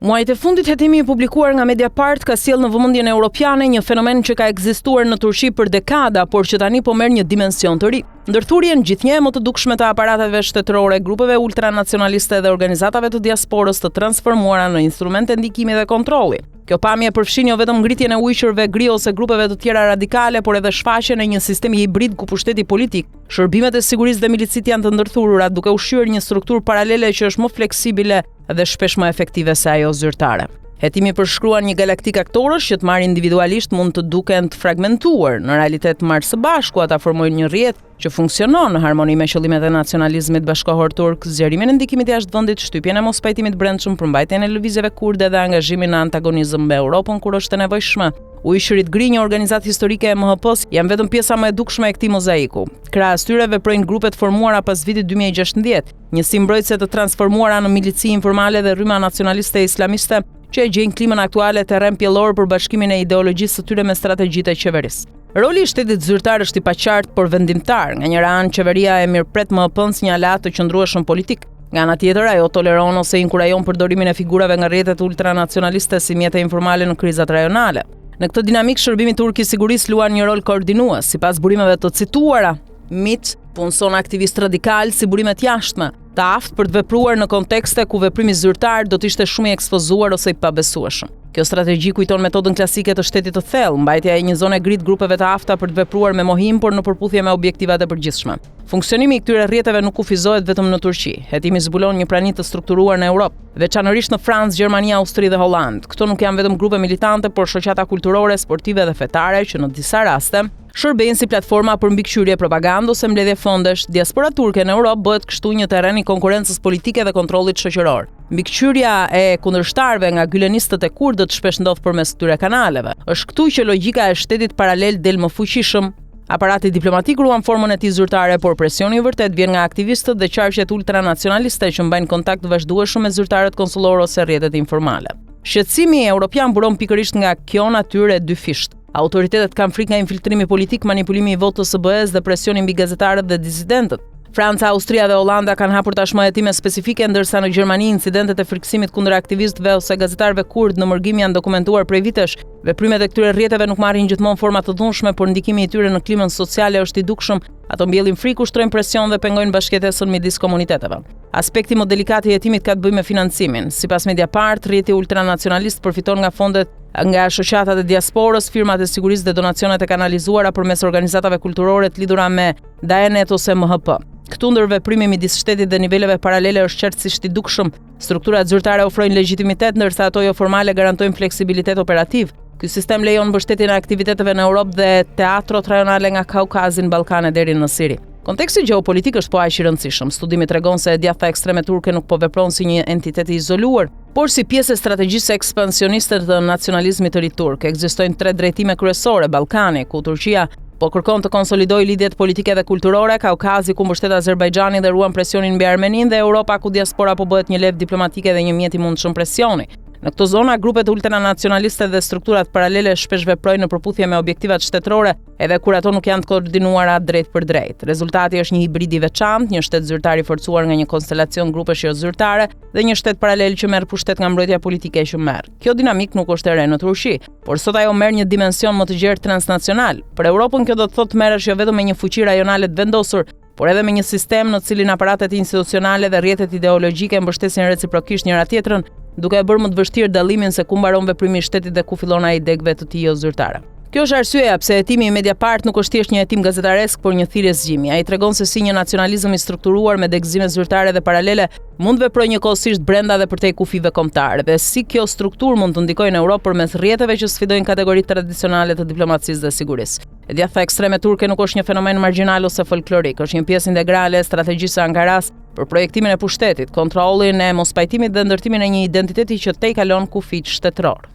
Muajt e fundit hetimi i publikuar nga Mediapart ka sjellë në vëmendjen europiane një fenomen që ka ekzistuar në Turqi për dekada, por që tani po merr një dimension të ri. Ndërthurjen gjithnjë e më të dukshme të aparateve shtetërore, grupeve ultranacionaliste dhe organizatave të diasporës të transformuara në instrumente ndikimi dhe kontrolli. Kjo pamje përfshin jo vetëm ngritjen e ujqërve gri ose grupeve të tjera radikale, por edhe shfaqjen e një sistemi hibrid ku pushteti politik, shërbimet e sigurisë dhe milicitë janë të ndërthurura, duke ushqyer një strukturë paralele që është më fleksibile dhe shpesh më efektive se ajo zyrtare. Hetimi përshkruan një galaktikë aktorësh që të marrë individualisht mund të duken të fragmentuar, në realitet marrë së bashku ata formojnë një rrjet që funksionon në harmoni me qëllimet e nacionalizmit bashkëkohor turk, zgjerimin e ndikimit jashtë vendit, shtypjen e mospajtimit brendshëm, përmbajtjen e lëvizjeve kurde dhe angazhimin në antagonizëm me Europën kur është e nevojshme. Ujqërit Gri, një organizatë historike e MHP-së, janë vetëm pjesa më e dukshme e këtij mozaiku. Krahas tyre veprojnë grupe të formuara pas vitit 2016, njësi mbrojtëse të transformuara në milici informale dhe rryma nacionaliste islamiste që e gjejnë klimën aktuale terren pjellor për bashkimin e ideologjisë së tyre me strategjitë e qeverisë. Roli i shtetit zyrtar është i paqartë, por vendimtar. Nga njëra anë, qeveria e mirëpret MHP-në si një aleat të qëndrueshëm politik. Nga ana tjetër, ajo toleron ose inkurajon përdorimin e figurave nga rrjetet ultranacionaliste si mjete informale në krizat rajonale. Në këtë dinamikë, shërbimi turk i sigurisë luan një rol koordinues. Sipas burimeve të cituara, MIT punëson aktivistë radikalë si burime të jashtme, të aftë për të vepruar në kontekste ku veprimi zyrtar do të ishte shumë i ekspozuar ose i pabesueshëm. Kjo strategji kujton metodën klasike të shtetit të thellë, mbajtja e një zone gri të grupeve të afta për të vepruar me mohim, por në përputhje me objektivat e përgjithshme. Funksionimi i këtyre rrjeteve nuk kufizohet vetëm në Turqi. Hetimi zbulon një prani të strukturuar në Europë, veçanërisht në Francë, Gjermani, Austri dhe Holandë. Këto nuk janë vetëm grupe militante, por shoqata kulturore, sportive dhe fetare që në disa raste shërbejnë si platforma për mbikëqyrje propagandë ose mbledhje fondesh. Diaspora turke në Europë bëhet kështu një terren i konkurrencës politike dhe kontrollit shoqëror. Mbikëqyrja e kundërshtarëve nga gylenistët e kurdët shpesh ndodh përmes këtyre kanaleve. Është këtu që logjika e shtetit paralel del më fuqishëm. Aparati diplomatik ruan formën e tij zyrtare, por presioni i vërtetë vjen nga aktivistët dhe qarqet ultranacionaliste që mbajnë kontakt të vazhdueshëm me zyrtarët konsullorë ose rrjetet informale. Shqetësimi europian buron pikërisht nga kjo natyrë e dyfishtë. Autoritetet kanë frikë nga infiltrimi politik, manipulimi i votës së BE-së dhe presioni mbi gazetarët dhe disidentët. Franca, Austria dhe Holanda kanë hapur tashmë hetime specifike, ndërsa në Gjermani incidentet e frikësimit kundër aktivistëve ose gazetarëve kurdë në mërgim janë dokumentuar prej vitesh. Veprimet e këtyre rrjeteve nuk marrin gjithmonë forma të dhunshme, por ndikimi i tyre në klimën sociale është i dukshëm. Ato mbjellin frikë, ushtrojnë presion dhe pengojnë bashkëjetesën midis komuniteteve. Aspekti më delikat i hetimit ka të bëjë me financimin. Sipas Mediapart, rrjeti ultranacionalist përfiton nga fondet nga shoqatat e diasporës, firmat e sigurisë dhe donacionet e kanalizuara përmes organizatave kulturore të lidhura me Diyanet ose MHP. Këtu ndërveprimi midis shtetit dhe niveleve paralele është qartësisht i dukshëm. Strukturat zyrtare ofrojnë legjitimitet, ndërsa ato joformale garantojnë fleksibilitet operativ. Ky sistem lejon mbështetjen e aktiviteteve në Europë dhe teatrot rajonale nga Kaukazi në Ballkan e deri në Siri. Konteksti gjeopolitik është po aq i rëndësishëm. Studimi tregon se e djathta ekstreme turke nuk po vepron si një entitet i izoluar, por si pjesë e strategjisë ekspansioniste të nacionalizmit të ri turk. Ekzistojnë tre drejtime kryesore: Ballkani, ku Turqia po kërkon të konsolidojë lidhjet politike dhe kulturore, Kaukazi ku mbështet Azerbajxhanin dhe ruan presionin mbi Armeninë dhe Europa ku diaspora po bëhet një levë diplomatike dhe një mjet i mundshëm presioni. Në këto zona, grupet ultranacionaliste dhe strukturat paralele shpesh veprojnë në përputhje me objektivat shtetërore, edhe kur ato nuk janë të koordinuara drejtpërdrejt. Rezultati është një hibrid i veçantë, një shtet zyrtar i forcuar nga një konstelacion grupesh jo zyrtare dhe një shtet paralel që merr pushtet nga mbrojtja politike që merr. Kjo dinamikë nuk është e re në Turqi, por sot ajo merr një dimension më të gjerë transnacional. Për Europën kjo do të thotë të merresh jo vetëm me një fuqi rajonale të vendosur, por edhe me një sistem në të cilin aparatet institucionale dhe rrjetet ideologjike mbështesin reciprokisht njëra-tjetrën, duke e bërë më të vështirë dallimin se ku mbaron veprimi i shtetit dhe ku fillon ai i degëve të tij jozyrtare. Kjo është arsyeja pse hetimi i Mediapart nuk është thjesht një hetim gazetaresk, por një thirrje zgjimi. Ai tregon se si një nacionalizëm i strukturuar me degëzime zyrtare dhe paralele mund të veprojë njëkohësisht brenda dhe përtej kufijve kombëtarë dhe si kjo strukturë mund të ndikojë në Europë përmes rrjeteve që sfidojnë kategoritë tradicionale të diplomacisë dhe sigurisë. E djathta ekstreme turke nuk është një fenomen margjinal ose folklorik, është një pjesë integrale e strategjisë së Ankarasë për projektimin e pushtetit, kontrollin e mospajtimit dhe ndërtimin e një identiteti që tejkalon kufijtë shtetërorë.